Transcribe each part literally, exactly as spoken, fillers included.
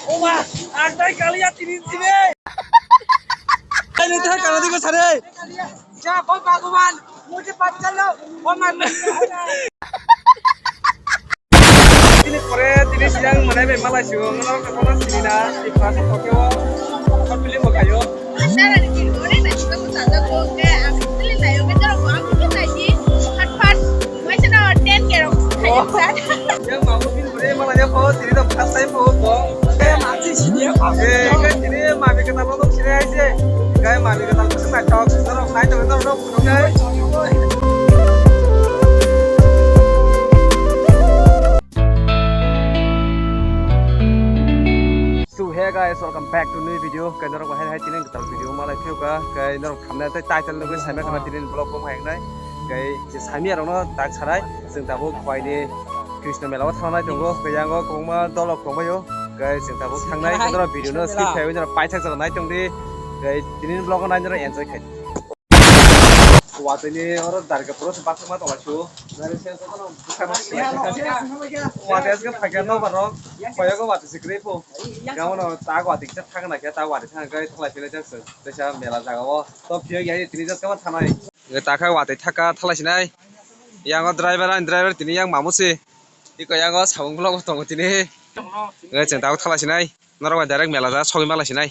Oma, ang tai kaliya tini tini. Ani ta kana diko sare. Ya, bol Bhagwan, mujhe bachcha lo. Oh my God. Tini pore, tini siang manai bai malai siyo, ngono kono sini na, di prasa tokyo, short film bo khayo. Sara ni kin ore na chika musa da ko ke, ang tili na yo ke jara ko, ang tili na ji, hot hot, mai chana ten ke ro, khayo sa. Yang mau pin pore, malai ya po, tini to first time po, po. Eh, mati sini ya, po. Eh, kan tini mami kata lo dong sini aja. Kai mami kata lo sini na chok, norok nai to, norok, norok, norok. So hey guys, welcome back to new video. Kai norok hai hai tini gital video malai phiyo ka. Kai norok thamna tei title nugwi saimai khana tini vlog bo hai nai. Kai je sami arokno tak sarai. Jeng tabuk khwai ni Krishna mela o thangnai tongo. Kai yango kwbangma dolok tongbaio. Kai jeng tabuk thangnai. Kai norok video no skip khaiwi norok paithak jora nai tongdi. Kai tini vlog o nai norok enjoy khai. Watwi ni oro darga puro se baksa ma tongla su. Watwi aswk phaikha no barok. Koyok watwi se kwrwi pho. Gamo no ta watwi kisa thang na khe ta watwi thang khe thalai philai jak se. Teisa mela jaga o. To phiyo ya tini jak kama thanai. Takha watwi thaka thalai sinai. Yang o driver ani driver tini yang mamu se. Iko yango sabung vlog tongo tini. Ngai chwng tabuk thalai sinai. Norok bai direct mela ja sogwi malai sinai.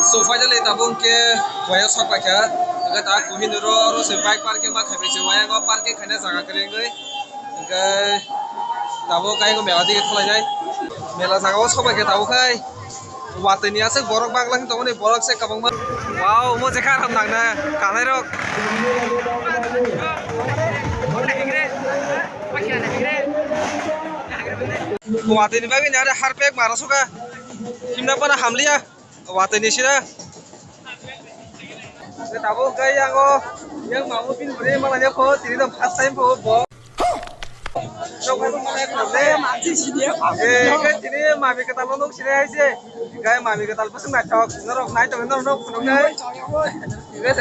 So finally tabuk hwnkhe waya sok paikha. Hwnkhe ta kuhi nuro oro se bike parking ma khaipai se waya go parking khaina jaga kwrwi wngwi. Hwnkhe tabuk kaigo mela dige thalai nai. Mela jaga o sok paikha tabuk khai. Watwi ni aswk borok bangla khe tongmani borok se kwbangma. Wow, omo je kha ram nangna kanai rok. Watwi ni bagwi ni are harpek mara suka. Himna pana hamliya. Watwi ni sira. Tabuk kai yango yang mamu pin bri mala ya pho tini dong first time pho bo. Nok hai mala ya pho le. Eh, kai tini mami kwtal nok sini hai se. Kai mami kwtal pasang na chok. Norok nai tong norok nok phunuk nai.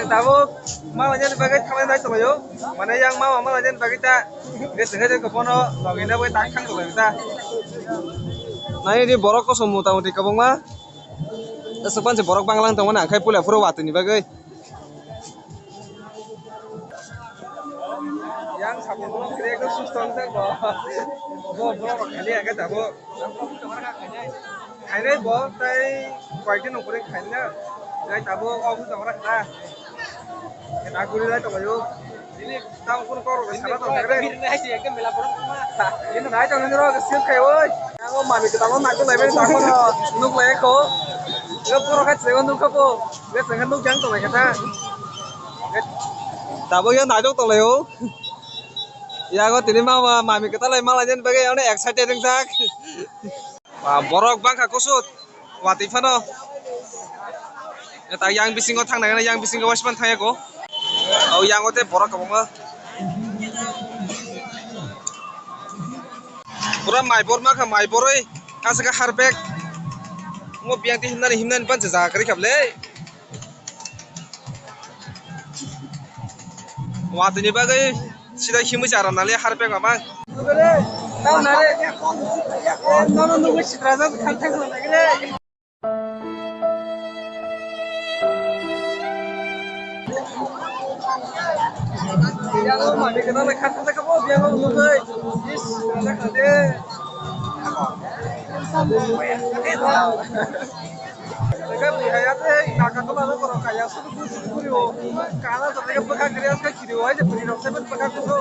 Tabuk mala ya ni bagwi thalai nai tong yo. Mane yang mama mala ya ni bagwi ta. Ges ges ko bono logi na bai tak thang ko ta. Nai di borok ko som mota moti kwbangma. Aswk panse borok banglang tongmani ang khai puila phuru watwi ni bagwi. Yang sabun borok kre ekdom susto wngkha bo. Bo borok rok khali ang khe tabuk. Khainai bo tai koyekdin nong pore khaina. Jai tabuk o wngkha borok kha. Khe ta guri lai tonglaio. Tamo kono kok rok sala tong khe. Nai tong nini rok sip khai oi. Ang o mami kwtal no nai tong lai bai tamo no nuk lai ko. Yo poro khai chego nuk kha po. Yo chego nuk jang tong lai kha ta. Tabo yo nai tong lai o. Yago tini mama mami kwtal lai malai jen bagwi ono excited wng jak. Ba, borok bangkha kusut watwi phano. Eta yang bisingo thang nai, yang bisingo waisman thang yago. O yango tei borok kwbangma. Pura mai bor mankha, mai borwi aswk harpek. Mo biyang tei himnani, himnani pansa jaga kwrwi kha bwle. Watwi ni bagwi sida himwi chara nali harpek mamang. Nono nugwi sitra jak khan thang nagre. Biyango mami kwtal kha thang thang kha bo biyango nugwi. Is, thang thang de. Ega bihai ate naka tola no korok kaya suru suru suru o. Kana to ega bwkha kiri aska kiri o, aje bwrwi rok seven bwkha kuso.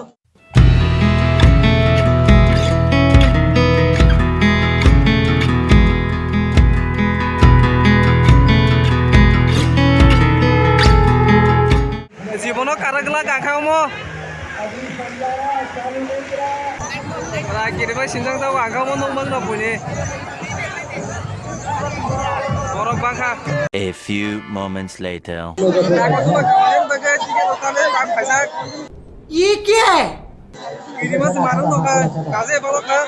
Jibono karagla gangkha omo. Ora kiribai sinjang jago ang kha omo nukmang rok buini. Borok bangkha. A few moments later. Ye kya hai? Kirima se marung tongkha, kaje balokha,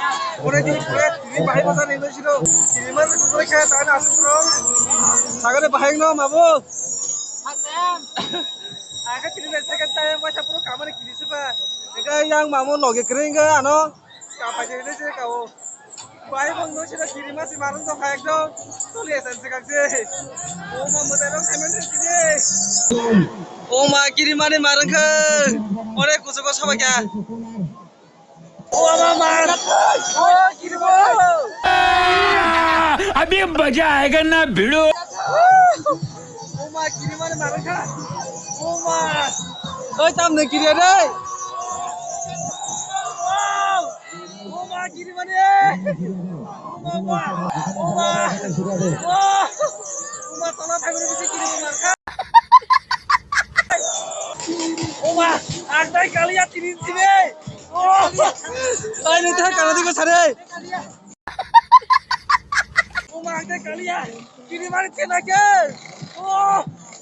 onek din pore tini bahai bwsa ni nung siro, kirima se kukuroi kha, tani asuk rok, sagale bahai no mabu. Aga tini second time waisa puro kamani kiri suba. Ega yang mamu loge kering ga ano, kapai kiri se kao. Bai bang no sira kiri masi marung to khai ekdom. Toli asan se kakse. O ma mata rong khaimani kiri. O ma kiri mani marung kha. Ore kusuko sabakya. O ma mar. O kiri bo. अभी मजा आएगा ना भिड़ो। O ma kiri mani marung kha. O ma. Oi tam ne kiri re. Wow. O ma kiri mani. O ma, o ma, o ma, o ma, tola phaibrwi bisi kiri mar kha. O ma, ang tai kaliya tini tini. O, ai ni tai kana diko sare. O ma, ang tai kaliya. Kiri mani tena ke. O,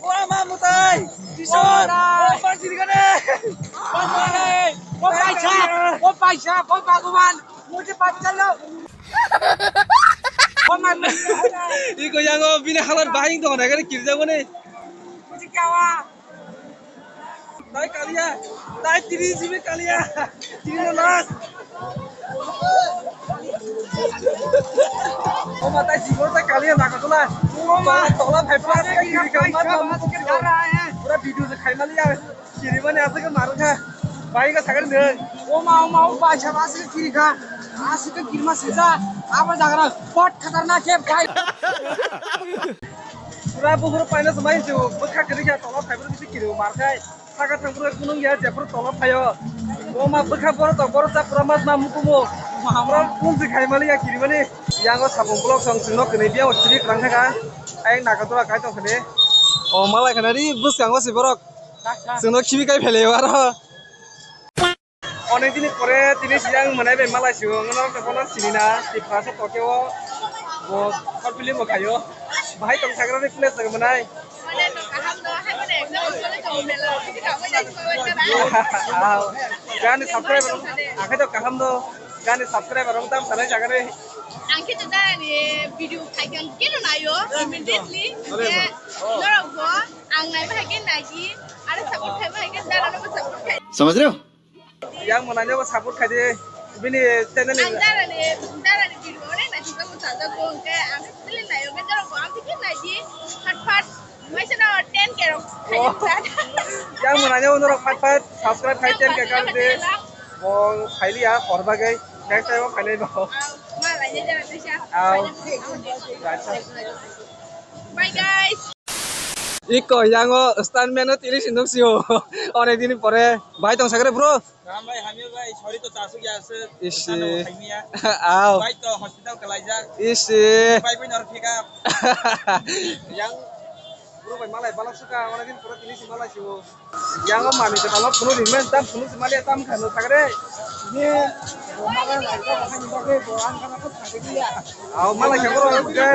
o ma mutai. Kishore. O ma kiri kane. O paisa, o paisa, o Bhagwan. Mujhe paisa lo. Iko yango bini halar bahing tong na gari kirja bone. Mujhe kya hua? Tai kaliya, tai tiri jibe kaliya, tiri no last. O ma tai jibo tai kaliya na katula. O ma tola phai pa kiri kama. Pura video se khai maliya. Kirimani aswk khe marwkha. Bai khe sakani nwng. O ma, o ma, o bai sabo aswk khe kirikha. Aswk khe kirima sijak. Abo jagra kot khatarnak khe bai. Pura buphuru paina swmai se bwkha kwrwi khe tola phaibrwi bisi kiri markhai. Saka thangbrwi kunung ya jephuru tola phaio. O ma bwkha borok tok borok cha pura mas ma mukumu. Pura kunsi khai mali ya kirimani. Yango sapung block song chwngno kwnwi biya o chiri kwrang thangkha. Ayang naga dora kai tongkhani. O malai khana ri bwskango se borok. Chwngno khibi kai phelaio aro. Onek dini pore tini siyang mwnai bai malai sio, ngono kebono sini na, Tiprasa tokeo bo short film bo khaio. Bahai tong sagra ni place tong mwnai. Aw, gani subscriber, akhai to kaham do, gani subscriber rok tam sanai sagra ni. Ang khe to darani video khai khe ang keno naio immediately. Norok bo ang nai bahai khe naidi, aro support khai bahai khe darano bo support khai. समझ रहे हो? Yang mwnai no bo support khai di bini channel ni. Ang darani, darani video onek naisingkha bo sajak bo hwnkhe ang khe film naio hwnkhe norok bo ang khe naidi phat phat. Waisa no ten K rok khai. Yang mwnai no norok phat phat subscribe khai ten K kar di. Bo khailiya hor bagwi next time o khailai bo. Malai ni jara tisa. Aw. Bye guys. Iko yango stuntman no tiri si nung sio. Onek dini pore. Bai tong sakre bro. Ram bhai, hamya bhai, sorry to chasuk ya se. Isi. Tano khaimiya. Aw. Bai to hospital kalaijak. Isi. Bai bai nor pick up. Yang bro bai malai balak suka, onek din pore tini si malai sio. Yang o mami ke talo phunu di men tam phunu si mali tam khanu sakre. Ni, bo malai lai to, bo khani bagwi, bo ang kana ko sakre ya. Aw, malai khe borok, oke.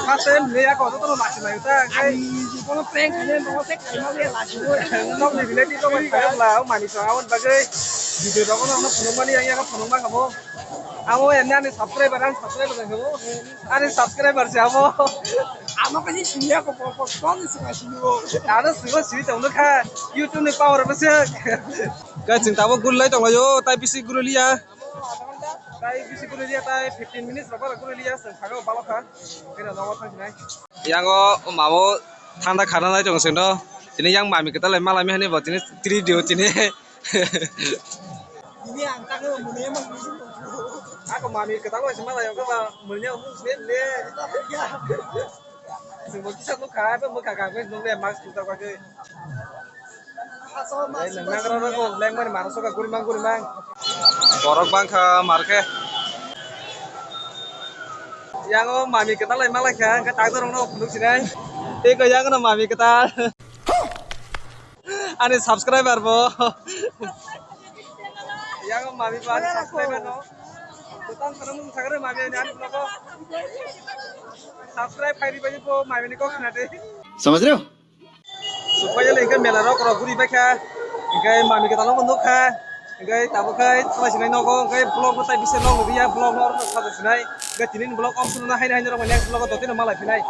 First time le ako joto no lasi lai ta, oke. Ani jibono prank khaina no se khaima le lasi bo. Nok ni relative rok bai khayo bla, o mani so awon bagwi. Video rok no phunuk mani yang yang phunuk ma khabo. Amo ya nani subscriber, ani subscriber khe bo. Ani subscriber se amo. Amo kani sini ako po po ton se ma sini bo. Ano sini sini tong kha. YouTube ni power bo se. Guys, chwng tabuk guri lai tong laio, tai bisi guri liya. Tai bisi guri liya, tai fifteen minutes rok bara guri liya, chwng thago balok kha. Kira nogo thang sinai. Yango mamo thanda khana nai tong sendo. Tini yang mami kwtal lai malami hani bo tini three D o tini. Ini ang tak mo muni emang musim. Ako mami kwtal lai malai ko ba muni emang musim le. Sing bo kisa ko kha ba mo kha kha ko nung le mask tuta ko. Nagra rok lengmani maro soka gurimang gurimang. Borok bangkha markhe. Yango mami kwtal lai malai kha, hwnkhe takdorok no phunuk sinai. Tei ko yango no mami kwtal. Ani subscriber bo. Yango mami bo ani subscriber no. Kwtal khana mung sagre mami ani ani vlog o. Subscribe khai ri bai bo mami ni kok khna de. समझ रहे हो? Supai le hingke mela rok rok guri bai kha. Hingke mami kwtal no nukha. Hingke tabuk khai thalai sinai nogo. Hingke vlog no tai bisa long riya vlog no oro sajak sinai. Hingke tini ni vlog om sunu na haino haino rok next vlog o dotino malai phinai.